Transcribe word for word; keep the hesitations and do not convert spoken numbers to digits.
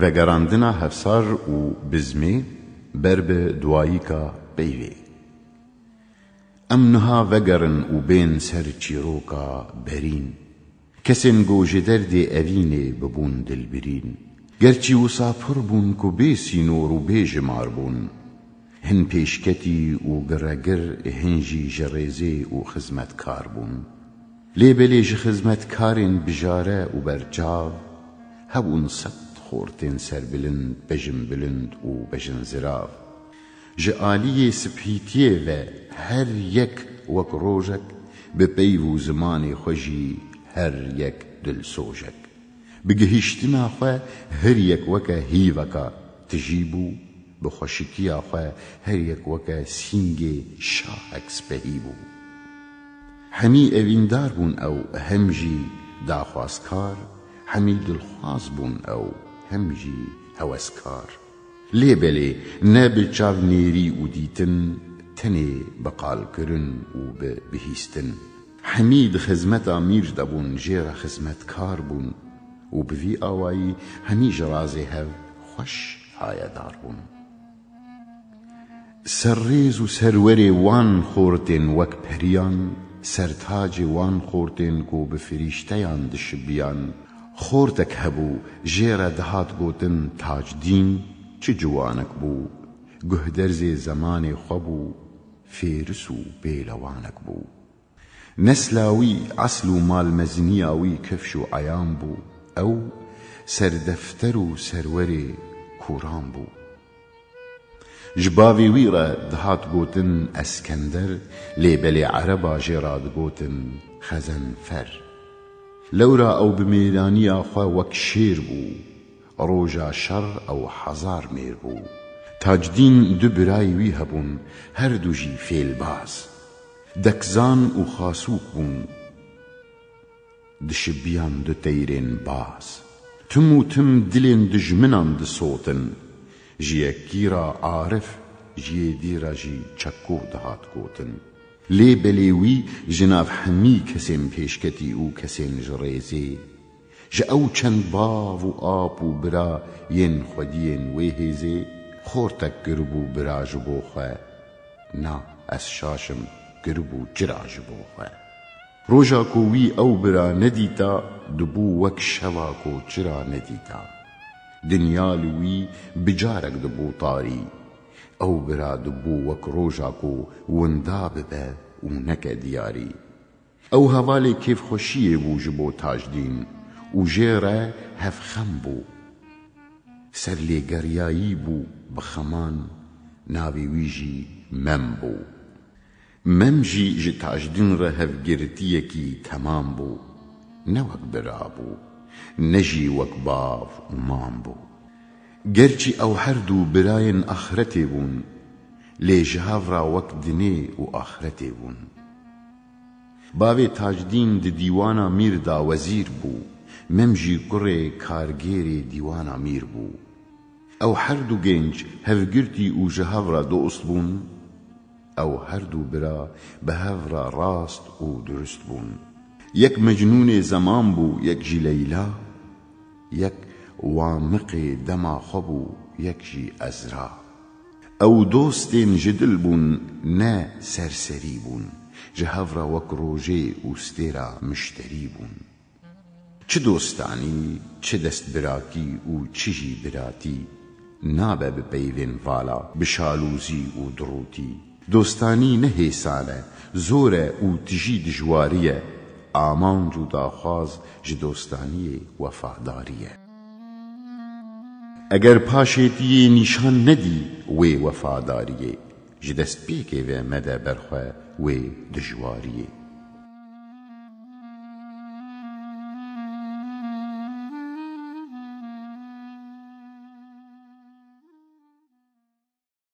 Vegerandina Hevsar û Bizmê ber bi duwayîka peyvê. Em niha vegerin û bên ser çîroka berîn. Kesên ku ji derdê evînê bibûn dilbirîn. Gerçî wisa pir bûn ku bê sînor û bê jimar bûn. Hin pêşketî û giregir, hin jî ji rêzê û xizmetkar bûn. Lê belê ji xizmetkarên bijare û berçav, hebûn sed xortên serbilind, bejinbilind û bejinzirav. Ji aliyê sipîtiyê ve her yek wek rojek, bi peyv û zimanê xwe jî her yek dilsojek. Bi gihîştina xwe her yek weke hîveka tijî bû, bi xweşikiya xwe her yek weke sîngê şahek spehî bû. Hemî evîndar bûn ew, hem jî daxwazkar, hemî dilxwaz bûn ew, hem jî heweskar. Lê belê ne bi çavnêrî û dîtin, tenê bi qalkirin û bi bihîstin. Hemî di xizmeta mîr de bûn, jê re xizmetkar bûn û bi vî awayî hemî ji razê hev xweş hayedar bûn. Serrêz û serwerê wan xortên wek periyan, sertacê wan xortên ku bi firîşteyan dişibiyan, xortek hebû, jê re dihat gotin Tacdîn, çi ciwanek bû, guhderzê zemanê xwe bû, fêris û pêlewanek bû. Nesla wî esl û malmeziniya wî kifş û eyan bû, ew serdefter û serwerê kûran bû. Ji bavê wî re dihat gotin Eskender, lê belê ereba jê re digotin Xezenfer. Lewra ew bi mêraniya xwe wek şêr bû, roja şer ew hezar mêr bû. Tacdîn du birayê wî hebûn, her du jî fêlbaz. Dekzan û xasûk bûn. Dişibiyan du teyrên baz. Tim û tim dilên dijminan disotin. Ji yekî re arif, ji yê dî re jî çeko dihat gotin. Lê belê wî ji nav hemî kesên pêşketî û kesên ji rêzê, ji ew çend bav û ap û bira yên xwediyên wê hêzê, xortek kiribû bira ji bo xwe. Na, ez şaş im, kiribû çira ji bo xwe. Roja ku wî ew bira nedîta, dibû wek şeva ku çira nedîta. Dinya li wî bi carek dibû tarî. Ew bira dibû wek roja ku winda bibe û neke diyarî. Ew hevalê kêfxweşiyê bû ji bo Tacdîn û jê re hevxem bû. Serlêgeriyayî bû bi xeman, navê wî jî Mem bû. Mem jî ji Tacdîn re hevgirtiyekî temam bû. Ne wek bira bû, ne jî wek bav û mam bû. Gerçî ew her du birayên axretê bûn, lê ji hev re wek dinê û axretê bûn. Bavê Tacdîn di dîwana mîr de wezîr bû, Mem jî kurê kargêrê dîwana mîr bû. Ew her du genc hevgirtî û ji hev re dost bûn. Ew her du bira bi hev re rast û durust bûn. Yek Mecnûnê zeman bû, yek jî Leyla, yek Wamiqê dema xwe bû, yek jî Ezra. Ew dostên ji dil bûn, ne serserî bûn. Ji hev re wek rojê û stêra mişterî bûn. Çi dostanî, çi destbirakî û çi jî biratî nabe bi peyvên vala, bi şalûzî û dirûtî. Dostanî ne hêsan e, zor e û tijî dijwarî ye. Amanc û daxwaz ji dostaniyê wefadarî ye. Eger paşê tu yê nîşan nedî wê wefadariyê, ji destpêkê ve mede ber xwe wê dijwariyê.